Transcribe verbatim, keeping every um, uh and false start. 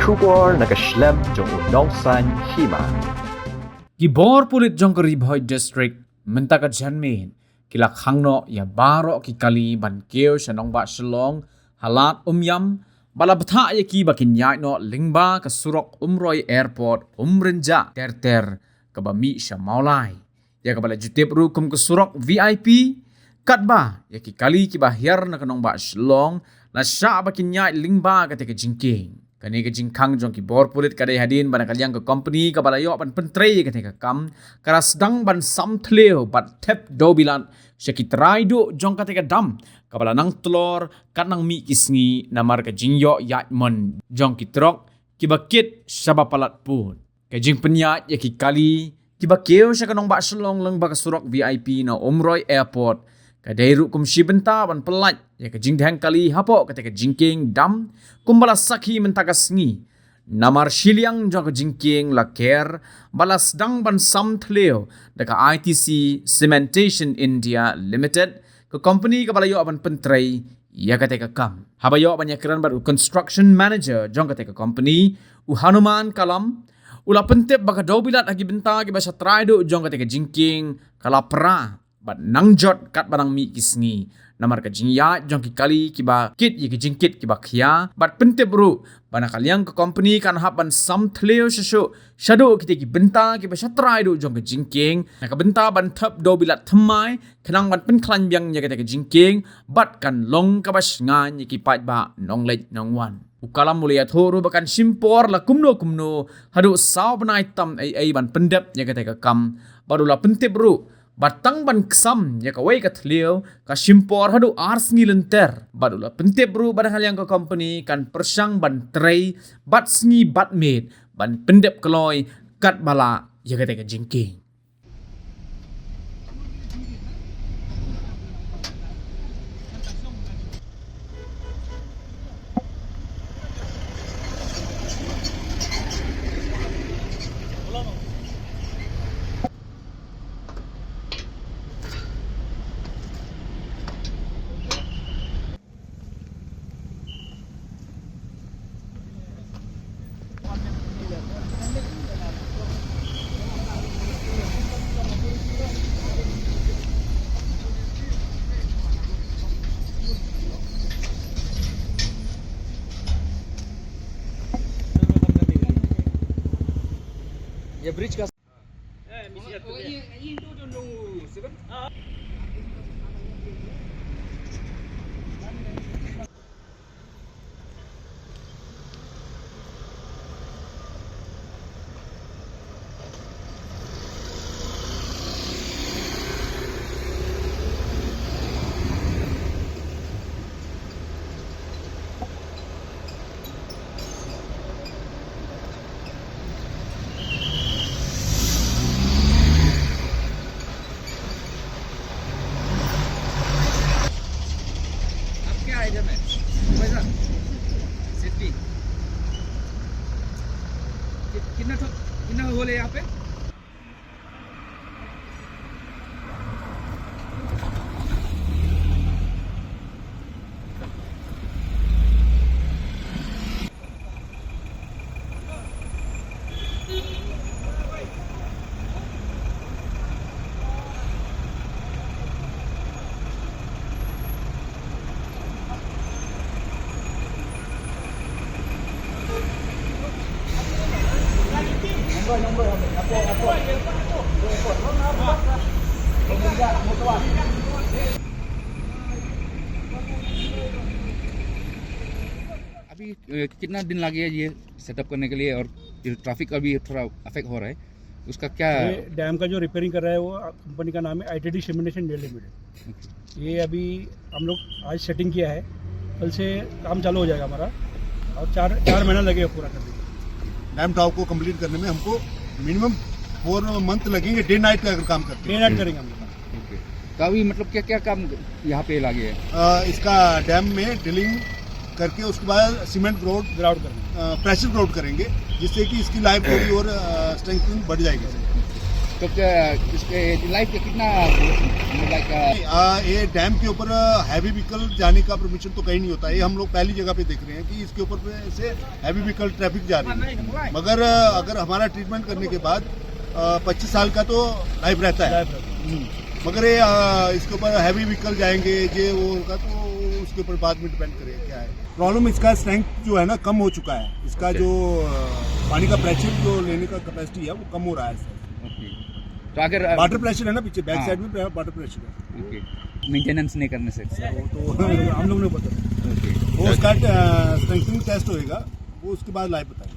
Khubor na ka shlem jong u Nongsaiñ Hima. Ki bor pulit jong ka Ri Bhoi District mynta ka janmiet ki la khang noh ïa baroh ki kali ban kiew sha nongbah Shillong ha Lad Umiam, ba la bthah ïa ki ba kin ïaid noh lyngba ka surok Umroi Airport, Umrynjah ter ter kaba mih sha Mawlai, ïa kaba la ju tip ruh kum ka surok V I P, katba ïa ki kali kiba hiar na ka nongbah Shillong la shah ba kin ïaid lyngba kata ka jingkieng. Kane ka jingkhang jong ki bor pulit ka dei hadien ba na ka liang ka kompeni kaba la ïoh ban pyntrei ïa kata ka kam ka la sdang ban sam thliew bad thep dewbilat sha ki trai duh jong kata ka dam kaba la nang tlor kat nang mih ki sngi namar ka jingïoh ïaid mon jong ki trok kiba kit shaba palat pud. Ka jingpynïaid ïa ki kali kiba kiew sha ka nongbah Shillong lyngba ka surok V I P na Umroi Airport ka dei ruh kum shi bynta ban pyllait ïa ka jingdheng kali hapoh kata ka jingkieng dam, kumba la sakhi mynta ka sngi. Namar shiliang jong ka jingkieng la ker bad la sdang ban sam thliew da ka I T C Cementation India Limited, ka kompeni kaba la ïoh ban pyntrei ïa kata ka kam. Haba ïoh ban ïakren bad u construction manager jong kata ka kompeni, u Hanuman Kalam, u la pyntip ba ka dewbilat ha ki bynta kiba sha trai duh jong kata ka jingkieng ka la pra bad nang jot katba nang mih ki sngi namar ka jingïaid jong ki kali kiba kit ïa ki jingkit kiba khia, bad pyntip ruh ba na ka liang ka kompeni kan hap ban sam thliew sha shuh shaduh kita ki bynta kiba sha trai duh jong ka jingkieng na ka bynta ban thep dewbilat thymmai khnang ban pynkhlaiñ biang ïa kata ka jingkieng bad kan long kaba shngaiñ ïa ki paidbah nongleit nongwan. U Kalam u la ïathuh ruh ba kan shim por la kumno kumno haduh saw bnai tam ei ei ban pyndep ïa kata ka kam, bad u la pyntip ruh ba tang ban ksam ïa kawei ka thliew ka shim por haduh ar sngi lynter, bad u la pyntip ruh ba na ka liang ka kompeni kan pyrshang ban trei bad sngi bad miet ban pyndep kloi katba lah ïa kata ka jingkieng. ये ब्रिज का आप क्या आइटम है? पैसा? सिक्सटी। कि-, कितना ठो-, कितना होल है यहाँ पे? अभी, अ, कितना दिन लगे ये सेटअप करने के लिए और ये ट्रैफिक का भी थोड़ा अफेक्ट हो रहा है, उसका क्या? ये डैम का जो रिपेयरिंग कर रहा है, वो कंपनी का नाम है आईटीडी सीमेंटेशन इंडिया लिमिटेड। ओके। ये अभी हम लोग आज सेटिंग किया है, कल से काम चालू हो जाएगा हमारा और चार, चार महीना लगेगा पूरा करने में। डैम टॉवर को कंप्लीट करने में हमको मिनिमम फोर मंथ लगेंगे, डे नाइट का अगर काम करते हैं। डे नाइट करेंगे हम लोग। ओके। तो अभी मतलब क्या क्या काम यहाँ पे लगे है? अ, इसका डैम में ड्रिलिंग करके उसके बाद सीमेंट ग्राउंड, ग्राउंड करेंगे। अ, प्रेशर ग्राउंड करेंगे, जिससे कि इसकी लाइफ थोड़ी और, अ, स्ट्रेंथ बढ़ जाएगी। तो क्या इसके लाइफ पे कितना, लाइक? आ, ये डैम के ऊपर हैवी व्हीकल जाने का परमिशन तो कहीं नहीं होता। ये हम लोग पहली जगह पे देख रहे हैं कि इसके ऊपर पे से हैवी व्हीकल ट्रैफिक जा रही है। मगर आ, अगर हमारा ट्रीटमेंट करने के बाद पच्चीस साल का तो लाइफ रहता है। हम्म। मगर ये आ, इसके ऊपर हैवी व्हीकल जाएंगे, ये वो होगा, तो उसके ऊपर बाद में डिपेंड करेगा क्या है। प्रॉब्लम इसका स्ट्रेंथ जो है ना, कम हो चुका है। इसका जो आ, पानी का प्रेशर जो लेने का कैपेसिटी है, वो कम हो रहा है सर। ओके। तो अगर वाटर प्रेशर है ना पीछे, बैक हाँ। साइड में वाटर प्रेशर है। ओके, मेंटेनेंस नहीं करने से। वो तो हम लोग नहीं पता। ओके। वो उसका स्ट्रेंथनिंग टेस्ट होएगा, वो उसके बाद लाइव बताएंगे।